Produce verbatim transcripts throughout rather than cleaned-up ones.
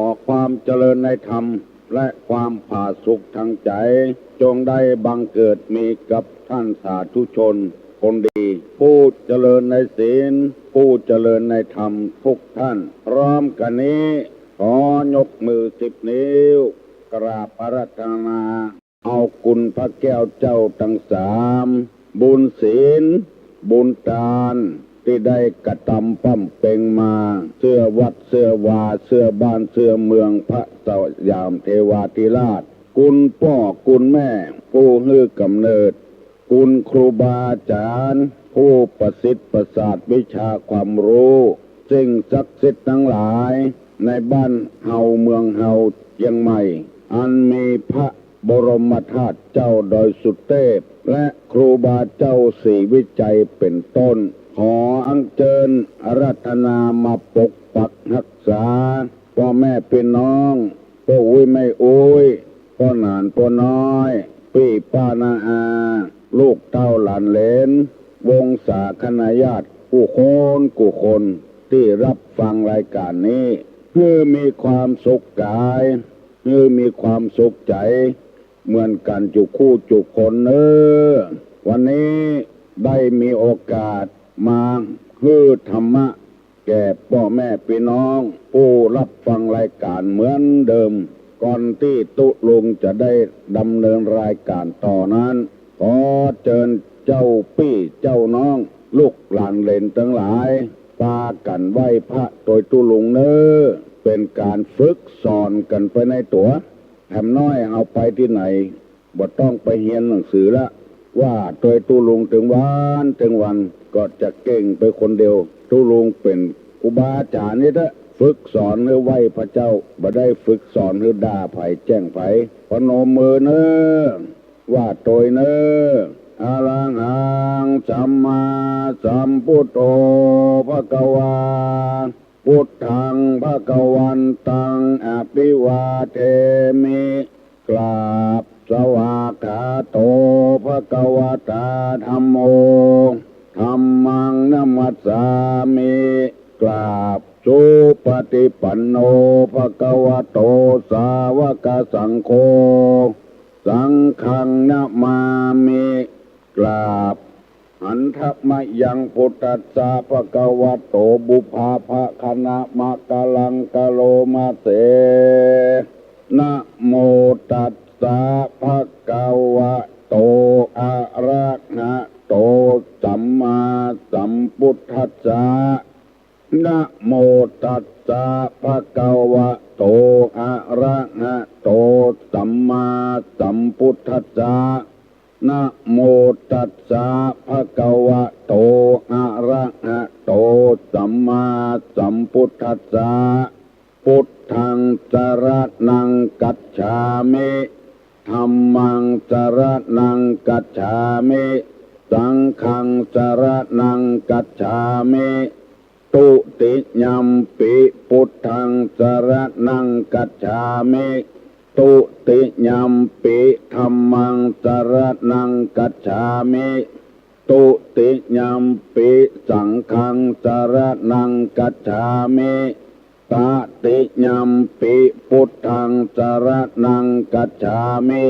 อความเจริญในธรรมและความผาสุกทางใจ๋ จงได้บังเกิดมีกับท่านสาธุชนคนดี ผู้เจริญในศีล ผู้เจริญในธรรมทุกท่าน พร้อมกั๋นนี้ ขอยกมือสิบนิ้ว กราบอาราธนา เอาคุณพระแก้วเจ้าตังสาม บุญศีล บุญตาน ตี้ได้กระตำป้ำเป็งมา เสื้อวัด เสื้อวา เสื้อบ้าน เสื้อเมือง พระสยามเทวาธิราช คุณป้อ คุณแม่ ผู้หื้อก๋ำเนิด คุณครูบาอาจ๋ารย์ ผู้ประสิทธิ์ประสาทวิชาความฮู้ สิ่งศักดิ์สิทธิ์ตังหลาย ในบ้านเฮาเมืองเฮาเจียงใหม่ อันมีพระ บรมธาตุเจ้าดอยสุเตพ และครูบาเจ้าศรีวิชัยเป๋นต้น ขออัญเจิญอาราธนามาปกปักฮักษา ป้อแม่ปี้น้อง ป้ออุ๊ยแม่อุ๊ย ป้อหนานป้อน้อย ปี้ป้าน้าอา ลูกเต้าหลานเหลน วงศาคณาญาติกู้คนกู้คน ตี้ฮับฟังรายก๋านนี้ หื้อมีความสุขก๋าย หื้อมีความสุขใจ๋ เหมือนกั๋นจุคู่จุคนเน่อ วันนี้ได้มีโอกาสมาหื้อธรรมะแก่ป้อแม่ปี้น้อง ผู้ฮับฟังรายก๋านเหมือนเดิม ก่อนตี้ตุ๊ลุงจะได้ดำเนินรายก๋านต่อนั้น ขอเจิญเจ้าปี้เจ้าน้อง ลูกหลานเหลนตังหลาย ปากั๋นไหว้พระตวยตุ๊ลุงเน่อ เป๋นก๋านฝึกสอนกั๋นไปในตั๋ว แถมน้อยเฮาไปตี้ไหน บ่ต้องไปเฮียนหนังสือละ ว่าตวยตุ๊ลุงเถิงวันเถิงวัน ก็จะเก่งไปคนเดียว ตุ๊ลุงเป๋นครูบาอาจ๋ารย์นี่เต๊อะ ฝึกสอนหื้อไหว้พระเจ้า บ่ได้ฝึกสอนหื้อด่าใผแจ้งใผ ประนมมือเน่อ ว่าตวยเน่อ อะระหังสัมมาสัมพุทโธภะคะวา พุทธังภะคะวันตังอะภิวาเทมิ กราบ สวากขาโตภะคะวะตาธัมโม ธัมมังนะมัสสามิ กราบ สุปะฏิปันโนภะคะวะโตสาวกสังโฆ สังฆังนะมามิ กราบ หันทะมะยังพุทธัสสะภะคะวะโต ปุพพาภะคะนะมะกะลังกะโลมะเส นะโมตัสสะภะคะวะโต อะระหะโต สัมมาสัมพุทธัสสะ นะโมตัสสะภะคะวะโต อะระหะโต สัมมาสัมพุทธัสสะ นะโมตัสสะภะคะวะโต อะระหะโต สัมมาสัมพุทธัสสะ พุทธังสะระณังคัจฉามิ ธัมมังสะระณังคัจฉามิ สังฆังสะระณังคัจฉามิ ทุติยัมปิพุทธังสะระณังคัจฉามิ ทุติยัมปิธัมมังสะระณังคัจฉามิ ทุติยัมปิสังฆังสะระณังคัจฉามิ ตติยัมปิพุทธังสะระณังคัจฉามิ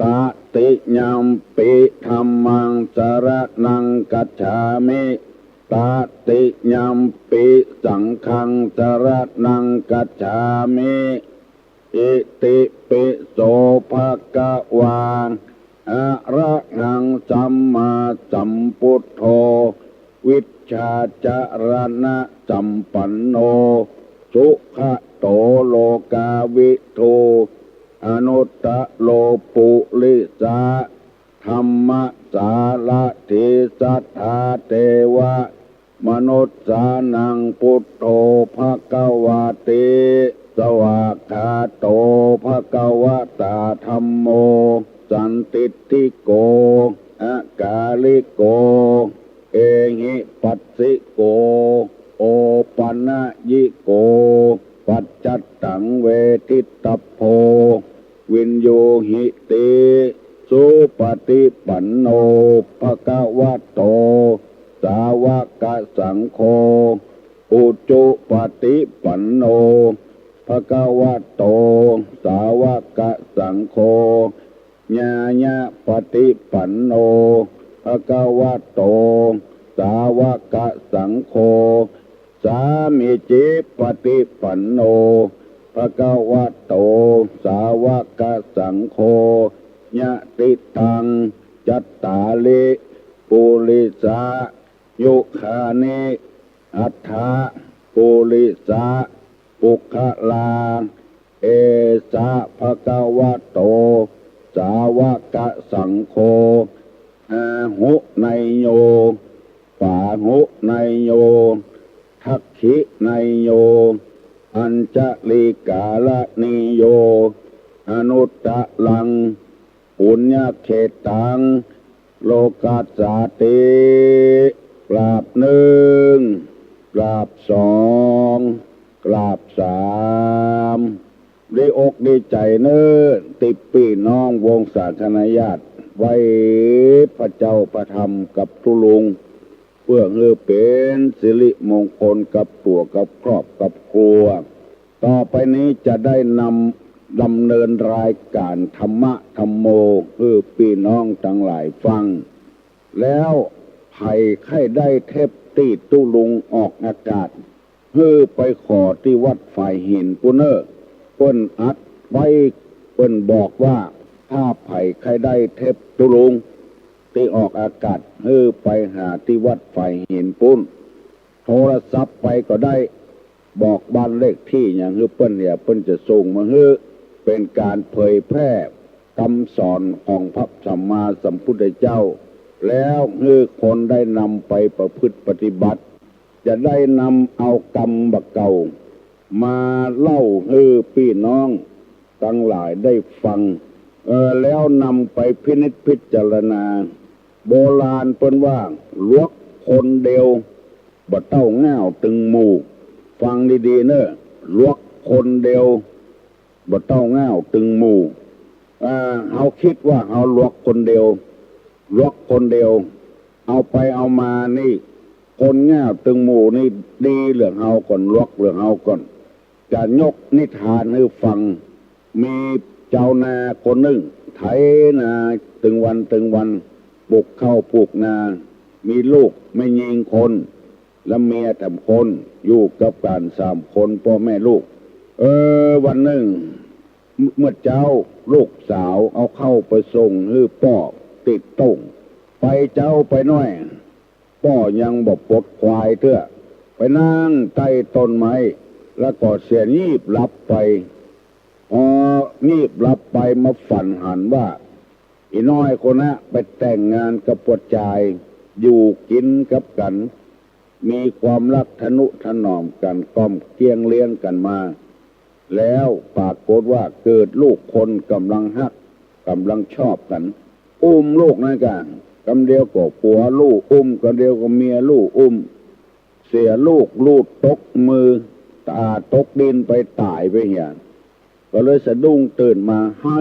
ตติยัมปิธัมมังสะระณังคัจฉามิ ตติยัมปิสังฆังสะระณังคัจฉามิ อิติปิโสภะคะวา อะระหังสัมมาสัมพุทโธ วิชชาจะระณะสัมปันโน สุขะโตโลกาวิทู อนุตตโรปุริสะ ธัมมสารถิ สัทธา เทวะ มนุสสานัง ปุทโธ ภะคะวะติ สวากขาโต ภะคะวะตา ธัมโม สันทิฏฐิโก อากาลิโก เอหิปัสสิโก โอปะนะยิโก ปัจจัตตัง เวทิตัพโพ วิญญูหิติ สุปฏิปันโน ภะคะวะโต สาวกสังโฆ อุจุปฏิปันโน ภะคะวะโต สาวกสังโฆ ญาณปฏิปันโน ภะคะวะโต สาวกสังโฆ สามีจิปฏิปันโน ภะคะวะโต สาวกสังโฆ ยะติตัง จัตตาริ ปุริสา ยุคานิ อัฏฐปุริสะ ปุคคลา เอสะ ภะคะวะโต สาวกสังโฆ อาหุเนยโย ปาหุเนยโย ทักขิเนยโย อัญชลีกาละนีโย อนุตตรัง ปุญญเขตตัง โลกัสสาติ กราบนึ่ง กราบสอง กราบสาม ดีอกดีใจ๋เน่อ ตี้ปี้น้องวงศาคณาญาติ ไหว้พระเจ้าพระธรรมกับตุ๊ลุง เปื้อหื้อเป๋นสิริมงคลกับตั๋วกับครอบกับครัว ต่อไปนี้จะได้นำ ดำเนินรายก๋านธรรมะธัมโม หื้อปี้น้องตังหลายฟัง แล้วใผใค่ได้เทปตี้ตุ๊ลุงออกอากาศ หื้อไปขอตี้วัดฝายหินปู้นเน่อ เปิ้นอัดไว้ เปิ้นบอกว่า ถ้าใผใค่ได้เทปตุ๊ลุง ตี้ออกอากาศ หื้อไปหาตี้วัดฝายหินปู้น โทรศัพท์ไปก็ได้ บอกบ้านเลขตี้หยังหื้อเปิ้น เดี๋ยวเปิ้นจะส่งมาหื้อ เป๋นก๋านเผยแพร่กำสอนของพระสัมมาสัมพุทธเจ้า แล้วหื้อคนได้นำไปประพฤติปฏิบัติ จะได้นำเอากำบ่าเก่า มาเล่าหื้อปี้น้องตังหลายได้ฟัง เออ แล้วนำไปพินิจพิจารณา โบราณเปิ้นว่า หลวกคนเดียว บ่เต้าง่าวตึงหมู่ ฟังดีๆ เน่อ หลวกคนเดียว บ่เต้าง่าวตึงหมู่ อ่า เฮาคิดว่าเฮาหลวกคนเดียว หลวกคนเดียว เอาไปเอามานี่ คนง่าวตึงหมู่นี่ดีเหลือเฮาก่อน หลวกเหลือเฮาก่อน จะยกนิทานหื้อฟัง มีจาวนาคนนึ่ง ไถนาตึงวันตึงวัน ปลูกข้าวปลูกนา มีลูกแม่ญิงคน และเมียแถมคน อยู่กับกั๋นสามคนป้อแม่ลูก เออ วันนึ่ง เมื่อเจ๊าลูกสาวเอาข้าวไปส่งหื้อป้อตี้ต้ง ไปเจ๊าไปน้อย ป้อยังบ่ปลดควายเตื้อ ไปนั่งใต้ต้นไม้ แล้วก็เสียงีบหลับไป พองีบหลับไปมาฝันหันว่า อี่น้อยคนนะไปแต่งงานกับป้อจาย อยู่กิ๋นกับกั๋น มีความฮักทะนุถนอมกั๋น ก้อมเกลี้ยงเลี้ยงกั๋นมา แล้วปรากฏว่าเกิดลูกคนก่ำลังฮัก ก่ำลังชอบกั๋น อุ้มลูกนั้นก่ะ กำเดียวก็ผัวลู่อุ้ม กำเดียวก็เมียลู่อุ้ม เสียลูกลู่ตกมือ ต๋าตกดินไปต๋ายไปเหีย ก็เลยสะดุ้งตื่นมา ไห้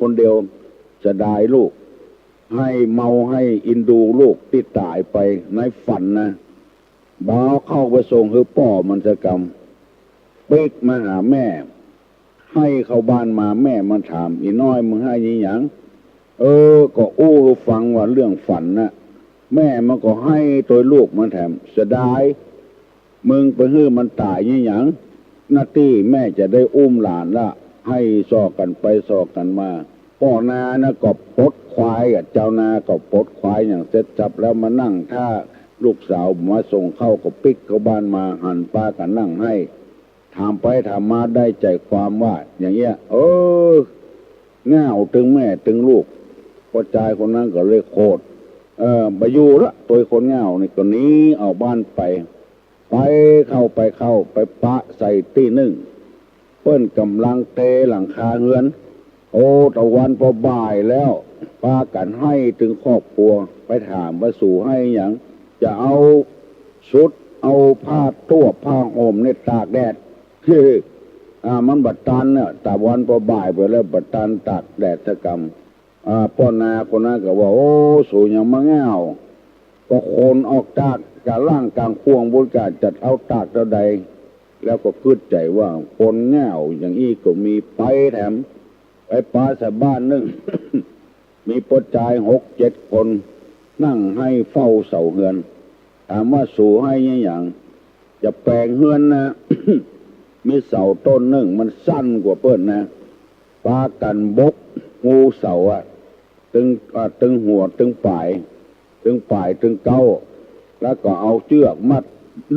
คนเดียว เสียดายลูก ไห้เมาไห้อินดูลูกตี้ต๋ายไปในฝันนะ บ่เอาข้าวไปส่งหื้อป้อมันสักกำ ปิ๊กมาหาแม่ ไห้เข้าบ้านมา แม่มันถาม อี่น้อยมึงไห้อะหยัง เออ ก็อู้หื้อฟังว่าเรื่องฝันนะ แม่มันก็ไห้ตวยลูกมันแถม เสียดาย มึงไปหื้อมันต๋ายอะหยัง หน้าตี้แม่จะได้อุ้มหลานละ ไห้ส่อกั๋นไปส่อกั๋นมา ป้อนานะก็ปลดควายอะ จาวนาก็ปลดควายอย่างเสร็จสับแล้วมานั่งท่า ลูกสาวมาส่งข้าวก็ปิ๊กเข้าบ้านมา หันปากั๋นนั่งไห้ ไถ ถามไปถามมาได้ใจ๋ความว่าอย่างเงี้ย เออ ง่าวตึงแม่ตึงลูก ป้อจายคนนั้นก็เลยโขด เออ บ่อยู่ละ ตวยคนง่าวนี่ ก็หนีออกบ้านไป ไปเข้า ไปเข้า ไปปะใส่ตี้นึ่ง เปิ้นก่ำลังเตหลังคาเฮือน โอ้ ตะวันปอบ่ายแล้ว ปากั๋นไห้ตึงครอบครัว ไปถามว่า สูไห้หยัง จะเอาชุด เอาผ้าตวบผ้าห่มเนี่ยตากแดด อ่า มันบ่ตันเนี่ย ตะวันปอบ่ายไปแล้ว บ่ตันตากแดดสักกำ อ่า ป้อนาคนนั้นก็ว่า โอ้ สูหยังมาง่าว ก็ขนออกจากก๋าล่างก๋างข่วงปู๊นก่า จะเอาตากเต้าใด แล้วก็กึ๊ดใจ๋ว่า คนง่าวอย่างอี้ก็มี ไปแถม ไปปะใส่บ้านนึ่ง มีป้อจายหกเจ็ดคน นั่งไห้เฝ้าเสาเฮือน ถามว่า สูไห้อะหยัง จะแป๋งเฮือนนะ มีเสาต้นนึ่งมันสั้นกว่าเปิ้นนะ ปากั๋นบกฮูเสาอะ ตึง อ่า ตึงหัว ตึงป๋าย ตึงป๋าย ตึงเก๊า แล้วก็เอาเจื้อกมัด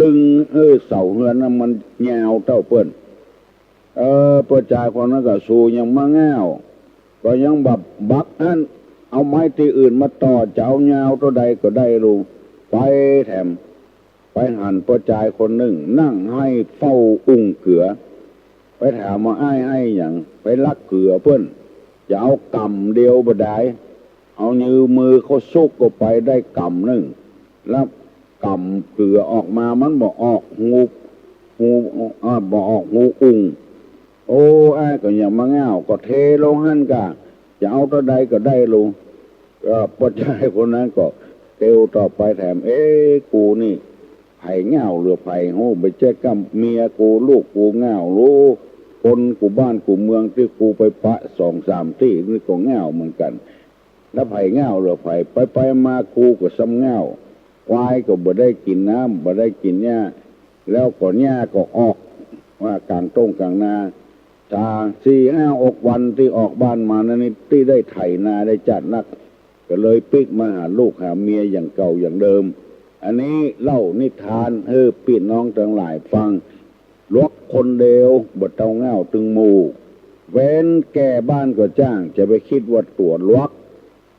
ดึง เออ เสาเฮือนนั้นมันยาวเต้าเปิ้น เออ ป้อจายคนนั้นก็ สูหยังมาง่าว ก็ยังบ่บักอั้น เอาไม้ตี้อื่นมาต่อ จะเอายาวเต้าใดก็ได้ลู ไปแถม ไปหันป้อจายคนนึ่ง นั่งไห้เฝ้าอุ้งเกือ ไปถามว่า อ้ายไห้หยัง ไปลักเกือเปิ้น จะเอาก๋ำเดียวบ่ดาย เอายื้อมือเข้าซุกเข้าไปได้ก๋ำนึ่ง แล้วก๋ำเกือออกมา มันบ่ออกฮู ฮู อ่า บ่ออกฮูอุ้ง โอ้ อ้ายก็หยังมาง่าว ก็เทลงหั้นก่า จะเอาเต้าใดก็ได้ลู ก็ป้อจายคนนั้นก็เตียวต่อไปแถม เอ๊ะ กูนี่ ใผง่าวเหลือใผฮู้ บ่แจ้กำเมียกู ลูกกูง่าว ฮู้ คนกู้บ้านกู้เมืองตี้กูไปปะสองสามตี้นี่ก็ง่าวเหมือนกั๋น แล้วใผง่าวเหลือใผ ไปไปมากูก็ซ้ำง่าว ควายก็บ่ได้กิ๋นน้ำ บ่ได้กิ๋นหญ้า แล้วก็หญ้าก็ออก ว่าก๋างต้งก๋างนา ถ้าสี่ห้าหกวันตี้ออกบ้านมานั้นนี่ ตี้ได้ไถนาได้จ๊าดนัก ก็เลยปิ๊กมาหาลูกหาเมียอย่างเก่าอย่างเดิม อันนี้เล่านิทานหื้อปี้น้องตังหลายฟัง หลวกคนเดียวบ่เต้าง่าวตึงหมู่ เว้นแก่บ้านก็จ้าง จะไปกึ๊ดว่าตั๋วหลวก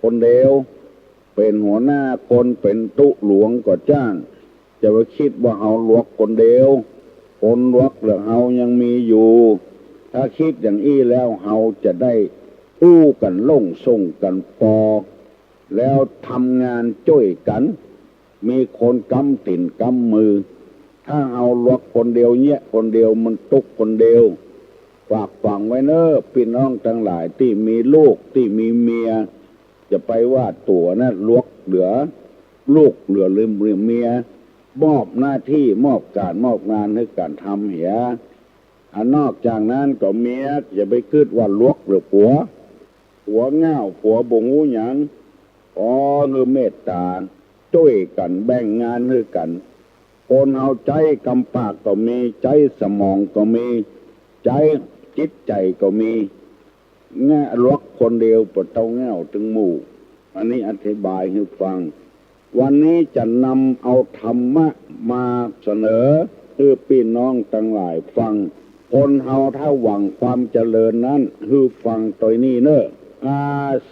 คนเดียว เป๋นหัวหน้าคน เป๋นตุ๊หลวงก็จ้าง จะไปกึ๊ดว่าเฮาหลวกคนเดียว คนหลวกเหลือเฮายังมีอยู่ ถ้ากึ๊ดอย่างอี้แล้วเฮาจะได้อู้กั๋นล่งส่งกั๋นปอ แล้วทำงานจ้วยกั๋น มีคนก๊ำตี๋นก๊ำมือ ถ้าเฮาหลวกคนเดียว เยียะคนเดียว มันตุ๊กคนเดียว ฝากฝังไว้เน้อ ปี้น้องตังหลายตี้มีลูกตี้มีเมีย จะไปว่าตั๋วนะ หลวกเหลือลูกเหลือเมีย มอบหน้าตี้มอบก๋านมอบงานหื้อกั๋นทำเหีย อันนอกจากนั้นก็เมียจะไปกึ๊ดว่าหลวกเหลือผัว ผัวง่าวผัวบ่ฮู้หยัง ขอหื้อเมตต๋าจ้วยกั๋นแบ่งงานหื้อกั๋น คนเฮาใจ๊กำปากก็มี ใจ๊สมองก็มี ใจ๊จิตใจ๋ก็มี ง่า หลวกคนเดียวบ่เต้าง่าวตึงหมู่ อันนี้อธิบายหื้อฟัง วันนี้จะนำเอาธรรมะมาเสนอหื้อปี้น้องตังหลายฟัง คนเฮาถ้าหวังความเจริญนั้น หื้อฟังตวยนี้เน้อ อ่า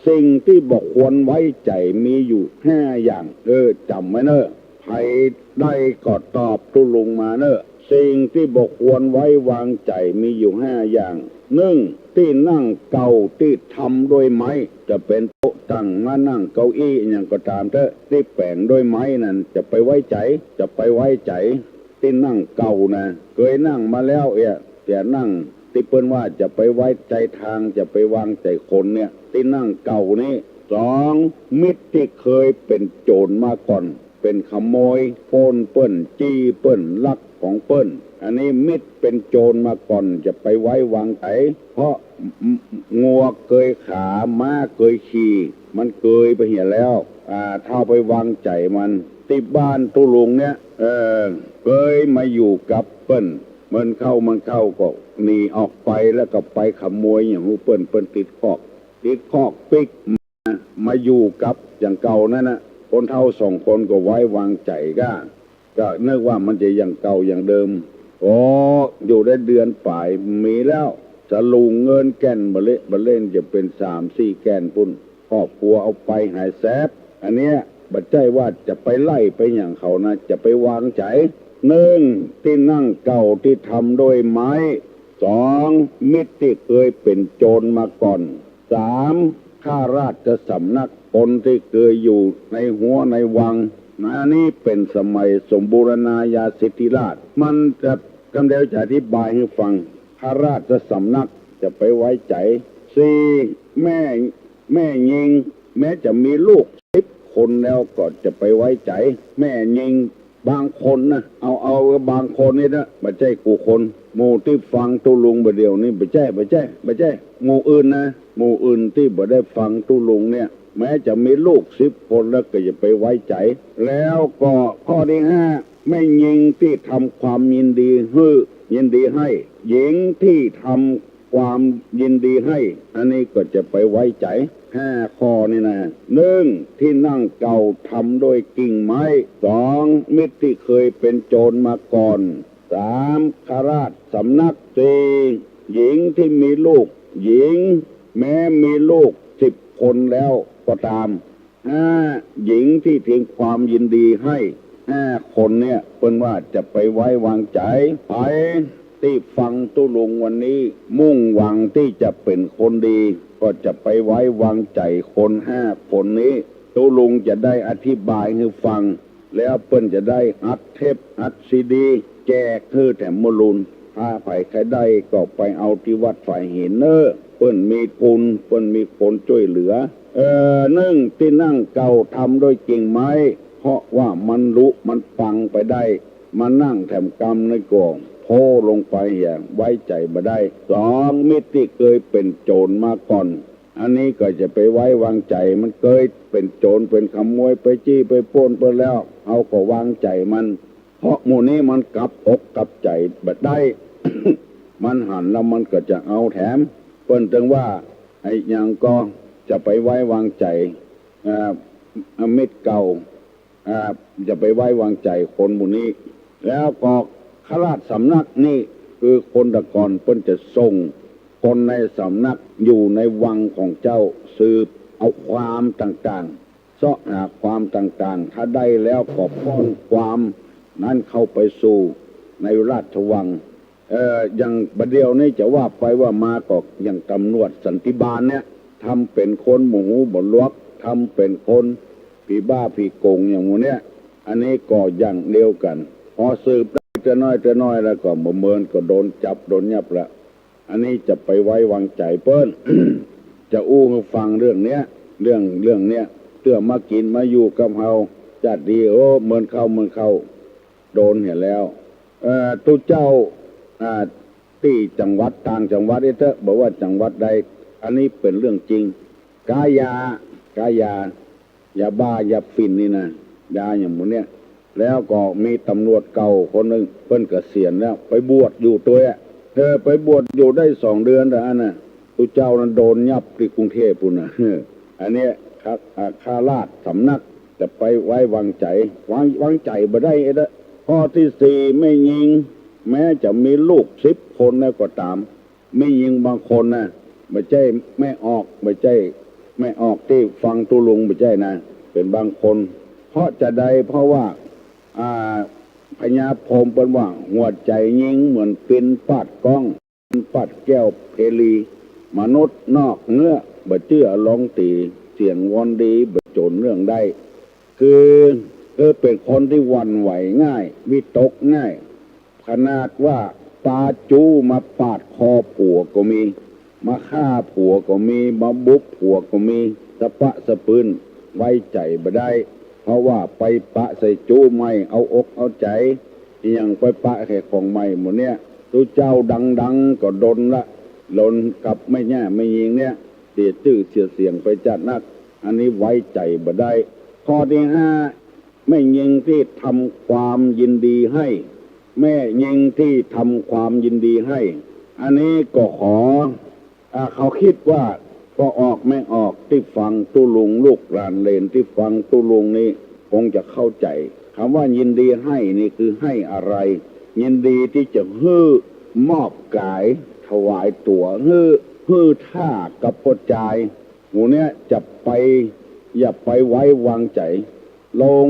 สิ่งตี้บ่ควรไว้ใจ๋มีอยู่ห้าอย่าง เออ จ๋ำไว้เน้อ ใผได้ก็ตอบตุ๊ลุงมาเน้อ สิ่งตี้บ่ควรไว้วางใจ๋มีอยู่ห้าอย่าง นึ่ง ตี้นั่งเก่าตี้ทำด้วยไม้ จะเป๋นโต๊ะตั้ง มานั่ง เก้าอี้อะหยังก็ต๋ามเต๊อะ ตี้แป๋งด้วยไม้นั้น จะไปไว้ใจ๋ จะไปไว้ใจ๋ ตี้นั่งเก่านะ เกยนั่งมาแล้วเอีย แต่นั่งตี้เปิ้นว่าจะไปไว้ใจ๋ตาง จะไปวางใจ๋คนเนี่ย ตี้นั่งเก่านี้ สอง มิตรตี้เกยเป๋นโจ๋รมาก่อน เป๋นขโมย ป้นเปิ้น จี้เปิ้น ลักของเปิ้น อันนี้มิตรเป๋นโจ๋รมาก่อน จะไปไว้วางใจ๋ เพราะงัวเกยขา ม้าเกยขี่ มันเกยไปเหียแล้ว อ่า ถ้าไปวางใจ๋มัน ตี้บ้านตุ๊ลุงเนี่ย เออ เกยมาอยู่กับเปิ้น เมินเข้าเมินเข้าก็หนีออกไป แล้วก็ไปขโมยอย่างฮู้เปิ้น เปิ้นติดคอก ติดคอกปิ๊ก มาอยู่กับอย่างเก่านั้นนะ คนเฒ่าสองคนก็ไว้วางใจ๋ก้า ก็นึกว่ามันจะอย่างเก่าอย่างเดิม ก็อยู่ได้เดือนป๋ายมีแล้ว สลุงเงินแก่นบ่าเละบ่าเล่นจะเป๋นสามสี่แก่นปุ้น ครอบครัวเอาไปหายแสบ อันเนี้ยบ่ใจ้ว่าจะไปไล่ไปหยังเขานะ จะไปวางใจ๋ นึ่ง ตี้นั่งเก่าตี้ทำด้วยไม้ สอง มิตรตี้เกยเป๋นโจรมาก่อน สาม ข้าราชสำนัก คนตี้เกยอยู่ในฮั้วในวัง อันนี้เป๋นสมัยสมบูรณาญาสิทธิราช มันจะ กำเดียวจะอธิบายหื้อฟัง ข้าราชสำนักจะไปไว้ใจ๋ สี่ แม่ แม่ญิง แม้จะมีลูกสิบคนแล้วก็จะไปไว้ใจ๋ แม่ญิง บางคนนะ เอา เอาบางคนนี่นะ บ่ใจ้กู้คน หมู่ตี้ฟังตุ๊ลุงบ่าเดี่ยวนี้ บ่ใจ้ บ่ใจ้ บ่ใจ้ หมู่อื่นนะ หมู่อื่นตี้บ่ได้ฟังตุ๊ลุงเนี่ย แม้จะมีลูกสิบคนแล้วก็อย่าไปไว้ใจ๋ แล้วก็ข้อตี้ห้า แม่ญิงตี้ทำความยินดีหื้อ ยินดีให้ หญิงตี้ทำความยินดีให้ อันนี้ก็จะไปไว้ใจ๋ ห้าข้อนี่นะ นึ่ง ตี้นั่งเก่าทำด้วยกิ่งไม้ สอง มิตรตี้เกยเป๋นโจรมาก่อน สาม ข้าราชสำนัก สี่ หญิงตี้มีลูก หญิง แม้มีลูกสิบคนแล้วก็ต๋าม ห้า หญิงตี้ทำความยินดีให้ ห้าคนเนี่ย เปิ้นว่าจะไปไว้วางใจ๋ใผ ตี้ฟังตุ๊ลุงวันนี้ มุ่งหวังตี้จะเป๋นคนดี ก็จะไปไว้วางใจ๋คนห้าคนนี้ ตุ๊ลุงจะได้อธิบายหื้อฟัง แล้วเปิ้นจะได้อัดเทปอัดซีดี แจกหื้อแถมมะลุน ถ้าใผใค่ได้ก็ไปเอาตี้วัดฝายหินเน่อ เปิ้นมีทุน เปิ้นมีคนจ้วยเหลือ เออ นึ่ง ตี้นั่งเก่าทำด้วยกิ่งไม้ เพราะว่ามันลุมันปังไปได้ มานั่งแถมกำนี่ก็โพ้ลงไปเหีย ไว้ใจ๋บ่ได้ สอง มิตรตี้เกยเป๋นโจรมาก่อน อันนี้ก็จะไปไว้วางใจ๋ มันเกยเป๋นโจรเป๋นขโมย ไปจี้ไปปล้นเปิ้นแล้ว เฮาก็วางใจ๋มัน เพราะหมู่นี้มันกลับอกกลับใจ๋บ่ได้ มันหันแล้วมันก็จะเอาแถม เปิ้นจึงว่า ไอ้หยังก็จะไปไว้วางใจ๋ อ่า มิตรเก่า อ่า จะไปไว้วางใจ๋คนหมู่นี้ แล้วก็ข้าราชสำนักนี่ คือคนตะก่อนเปิ้นจะส่งคนในสำนักอยู่ในวังของเจ้า สืบเอาความต่างๆ เซาะหาความต่างๆ ถ้าได้แล้วก็ป้อนความนั้นเข้าไปสู่ในราชวัง เอ่อ อย่างบ่าเดี่ยวนี้จะว่าไปว่ามาก็อย่างตำรวจสันติบาลเนี่ย ทำเป๋นคนบ่หูบ่หนวก ทำเป๋นคนผีบ้าผีโก๋งอย่างหมู่เนี้ย อันนี้ก็อย่างเดียวกั๋น พอสืบได้เตื้อน้อยเตื้อน้อยแล้วก็บ่เมินก็โดนจับโดนยับละ อันนี้จะไปไว้วางใจ๋เปิ้น จะอู้หื้อฟังเรื่องเนี้ย เรื่อง เรื่องเนี้ย เตื้อมากิ๋นมาอยู่กับเฮา จัดดี โอ้ เมินเข้า เมินเข้า โดนเหียแล้ว เอ่อ ตุ๊เจ้า อ่า ตี้จังหวัด ต่างจังหวัดอี้เต๊อะ บ่ว่าจังหวัดใด อันนี้เป๋นเรื่องจริง ก๊ายา ก๊ายา ยาบ้า ยาฝิ่นนี่นะ ยาอย่างหมู่เนี้ย แล้วก็มีตำรวจเก่าคนนึ่ง เปิ้นเกษียณแล้ว ไปบวชอยู่ตวยอะ เออ ไปบวชอยู่ได้สองเดือนเต้าอั้นน่ะ ตุ๊เจ้านั้นโดนยับตี้กรุงเทพฯปุ้นน่ะ เออ อันเนี้ย ข้า อ่า ข้าราชสำนักจะไปไว้วางใจ๋ วาง วางใจ๋บ่ได้เต๊อะ ข้อตี้สี่ แม่ญิง แม้จะมีลูกสิบคนแล้วก็ต๋าม แม่ญิงบางคนน่ะ บ่ใจ้แม่ออก บ่ใจ้แม่ออกตี้ฟังตุ๊ลุง บ่ใจ้นะ เป๋นบางคน เพราะจาใด เพราะว่า อ่า พญาพรหมเปิ้นว่า หัวใจ๋ญิงเหมือนปินปาดก้อง ปาดแก้วเพลี มนุษย์นอกเนื้อ บ่เจื้อลองตี๋ เสียงวอนดี บ่โจ๋นเรื่องได้ คือ คือเป๋นคนตี้หวั่นไหวง่าย วิตกง่าย ขนาดว่าปาจู๊มาปาดคอผัวก็มี มาฆ่าผัวก็มี มาบุบผัวก็มี สะปะสะปื้น ไว้ใจ๋บ่ได้ เพราะว่าไปปะใส่จู๊ใหม่ เอาอกเอาใจ๋ อะหยังไปปะใส่ของใหม่หมู่เนี้ย ตุ๊เจ้าดังๆ ก็โดนละ โดนกับแม่ย่าแม่ญิงเนี้ย เสียจื้อเสียเสียงไปจัดนัก อันนี้ไว้ใจ๋บ่ได้ ข้อตี้ห้า แม่ญิงตี้ทำความยินดีให้ แม่ญิงตี้ทำความยินดีให้ อันนี้ก็ขอ อ่า เขากึ๊ดว่า ป้อออกแม่ออกตี้ฟังตุ๊ลุง ลูกหลานเหลนตี้ฟังตุ๊ลุงนี้ คงจะเข้าใจ๋ กำว่ายินดีให้นี่คือให้อะไร ยินดีตี้จะหื้อมอบก๋ายถวายตั๋ว หื้อ หื้อถ้ากับป้อจาย หมู่เนี้ยจะไป อย่าไปไว้วางใจ๋ ลง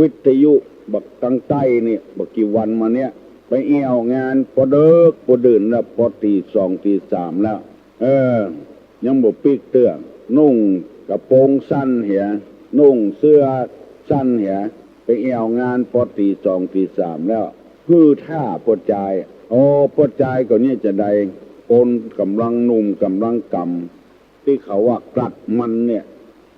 วิทยุบักตังใต้นี่ บ่กี่วันมาเนี้ย ไปแอ่วงานป้อเดิ็กป้อดื่นแล้ว ป้อตี๋สองตี๋สามแล้ว เออ ยังบ่ปิ๊กเตื้อ นุ่งกระโปรงสั้นเหีย นุ่งเสื้อสั้นเหีย ไปแอ่วงานป้อตี๋สองตี๋สามแล้ว หื้อถ้าป้อจาย โอ้ ป้อจายก็เนี่ยจะใด คนก่ำลังหนุ่มก่ำลังก่ำ ตี้เขาว่ากลัดมันเนี่ย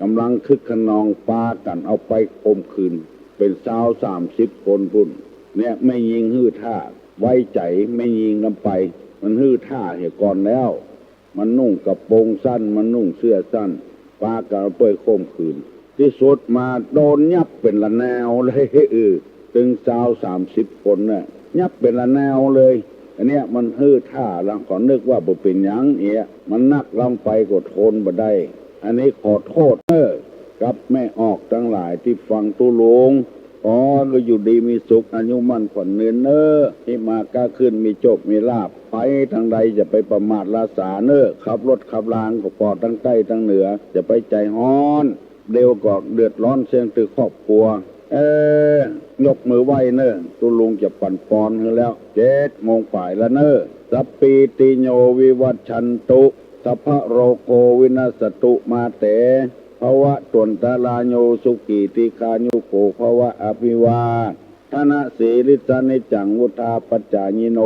ก่ำลังคึกคะนอง ปากั๋นเอาไปข่มขืน เป๋นซาวสามสิบคนปู๊น เนี่ย แม่ญิงหื้อถ้า ไว้ใจ๋แม่ญิงนำไป มันหื้อถ้าเหียก่อนแล้ว มันนุ่งกระโปรงสั้น มันนุ่งเสื้อสั้น ปากั๋นเอาไปข่มขืน ตี้สุดมาโดนยับเป๋นละแนวเลย เออ ตึงซาวสามสิบคนน่ะ ยับเป๋นละแนวเลย อันเนี้ยมันหื้อถ้า แล้วก็นึกว่าบ่เป๋นหยังเอีย มันนักลำไปก็ทนบ่ได้ อันนี้ขอโต้ษเน้อ กับแม่ออกตังหลายตี้ฟังตุ๊ลุง ขอหื้ออยู่ดีมีสุข อายุมั่นขวัญยืนเน้อ หิมาก๊าขึ้น มีโจคมีลาภ ไปตางใดอย่าไปประมาทละสาเน้อ ขับรถขับลางก็ปอดตังใต้ตังเหนือ อย่าไปใจ๋ฮ้อน เดี๋ยวก็เดือดร้อนเสี้ยงตึกครอบครัว เออ ยกมือไหว้เน้อ ตุ๊ลุงจะปั๋นปอนหื้อแล้ว เจ็ดโมงป๋ายละเน้อ สัพพีติโยวิวัชชันตุ สัพพะโรโควินัสสตุ มาเต ภวัตวันตะราโย สุขี ทีฆายุโก ภวะ อภิวาทะนะสีลิสสะ นิจจัง วุฑฒาปจายิโน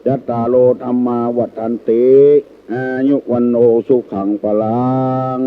จัตตาโร ธัมมา วัฑฒันติ อายุ วัณโณ สุขัง พลัง